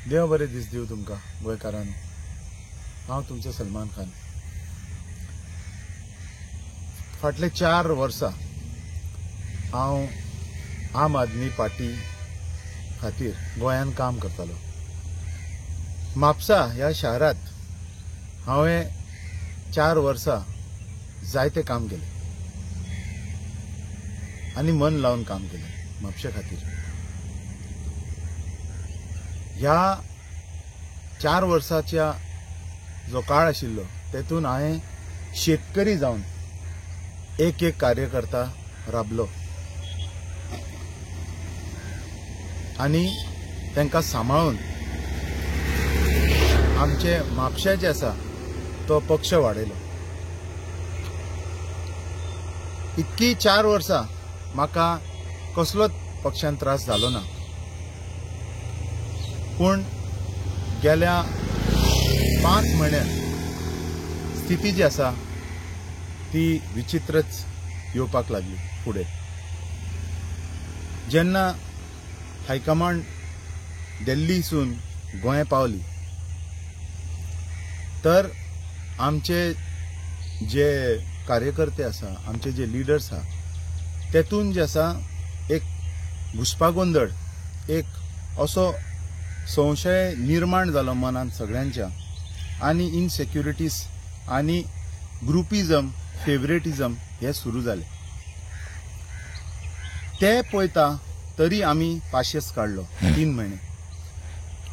देव बरें दीस दिवं तुमकां गोंयकारांनो. हांव तुमचो सलमान खान. फाटले 4 वर्सां हांव आम आदमी पार्टी खातीर गोंयांत काम करतालो. म्हापसा ह्या शारांत हांवें 4 वर्सां जायते काम केलें आनी मन लावन काम केलें म्हापशे खातीर. ह्या 4 वर्साच्या जो काळ आशिल्लो तेतून हांवें शेतकरी जावन एक एक कार्यकर्ता राबलो आनी तांकां सांबाळून आमचे म्हापशे जे आसा तो पक्ष वाडयलो. इतकी 4 वर्सां म्हाका कसलोच पक्षान त्रास जालो ना, पूण गेल्या 5 म्हयन्यांत स्थिती जी आसा ती विचित्रच येवपाक लागली. फुडें जेन्ना हायकमांड दिल्लीसून गोंय पावली तर आमचे जे कार्यकर्ते आसा, आमचे जे लिडर्स आसा तेतून जे आसा एक घुस्पागोंदळ, एक असो संशय निर्माण जालो मनांत सगळ्यांच्या, आनी इनसेक्युरिटीज आनी ग्रुपिजम, फेवरेटिजम हे सुरू जाले. ते पळयता तरी आमी पाशेस काडलो 3 म्हयने.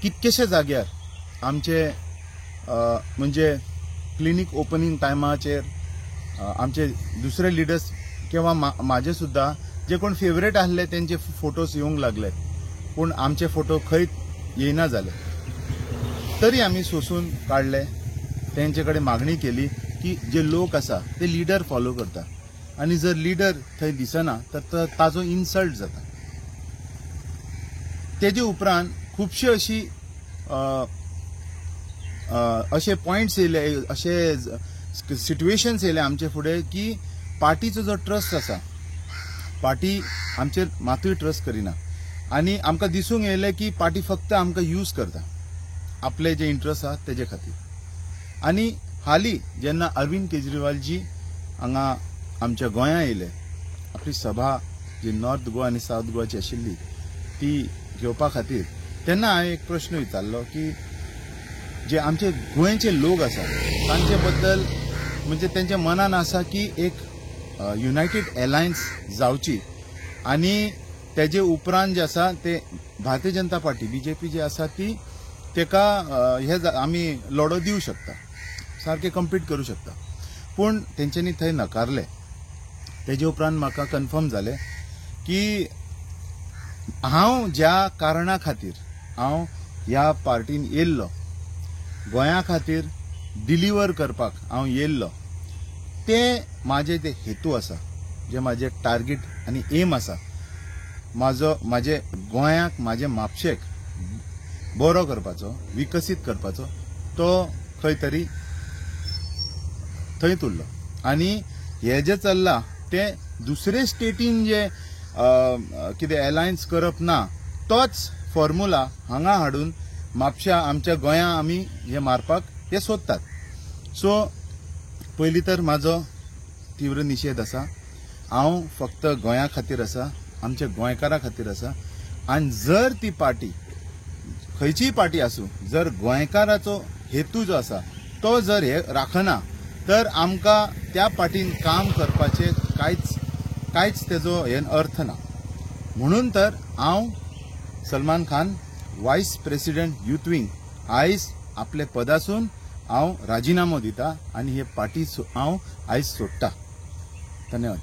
कितकेशे जाग्यार आमचे म्हणजे क्लिनीक ओपनिंग टायमाचेर आमचे दुसरे लिडर्स किंवा म्हाजे सुद्दां जे कोण फेवरेट आसले तेंचे फोटोज येवंक लागले, पूण आमचे फोटो खंय येयना जाले. तरी आमी सोसून काडले, तेंचे कडेन मागणी केली की जे लोक आसा ते लिडर फॉलो करता आनी जर लिडर थंय दिसना तर ताजो इन्सल्ट जाता. तेजे उपरांत खुबशे अशी अशे पॉयंट्स येयले, अशे सिट्युएशन्स येयले आमचे फुडें की पार्टीचो जो ट्रस्ट आसा, पार्टी आमचेर मातूय ट्रस्ट करिना आनी आमकां दिसूंक येयलें की पार्टी फक्त आमकां यूज करता आपले जे इंट्रस्ट आसा तेजे खातीर. आनी हाली जेन्ना अरविंद केजरीवालजी हांगा आमच्या गोंया येयले, आपली सभा जी नॉर्थ गोवा आनी सावथ गोवाची आशिल्ली ती घेवपा खातीर, तेन्ना हांवें एक प्रश्न विचारलो की जे आमचे गोंयचे लोक आसा तांचे बद्दल म्हणजे तेंच्या मनान आसा की एक युनायटेड एलायन्स जावची आनी तेजे उपरांत जे आसा ते भारतीय जनता पार्टी बीजेपी जी आसा ती तेका हे आमी लढो दिवं शकता, सारके कम्पीट करूं शकता. पूण तेंच्यांनी थंय नकारले. तेजे उपरांत म्हाका कन्फर्म जालें की हांव ज्या कारणा खातीर हांव ह्या पार्टीन येयल्लो, गोंया खातीर डिलिव्हर करपाक हांव येयल्लो, ते म्हाजे ते हेतू आसा, जे म्हाजे टार्गेट आनी एम आसा, म्हाजो म्हाजे गोंयाक म्हाजे म्हापशेक बरो करपाचो, विकसीत करपाचो, तो खंय तरी थंयच उरलो. आनी हे जे चल्लां ते दुसरे स्टेटीन जे कितें एलायन्स करप ना तोच फॉर्मुला हांगा हाडून म्हापशा आमच्या गोंया आमी हे मारपाक हे सोदतात. सो पयलीं तर म्हाजो तीव्र निशेध आसा. हांव फक्त गोंया खातीर आसा, आमच्या गोंयकारां खातीर आसा. आनी जर ती पार्टी खंयचीय पार्टी आसूं, जर गोंयकाराचो हेतू जो आसा तो जर हे राखना तर आमकां त्या पार्टीन काम करपाचें कांयच तेजो हे अर्थ ना. म्हणून तर हांव Salman Khan, vice president youth wing, आयज आपले पदासून हांव राजिनामो दिता आनी हे पार्टी हांव आयज सोडटा. धन्यवाद.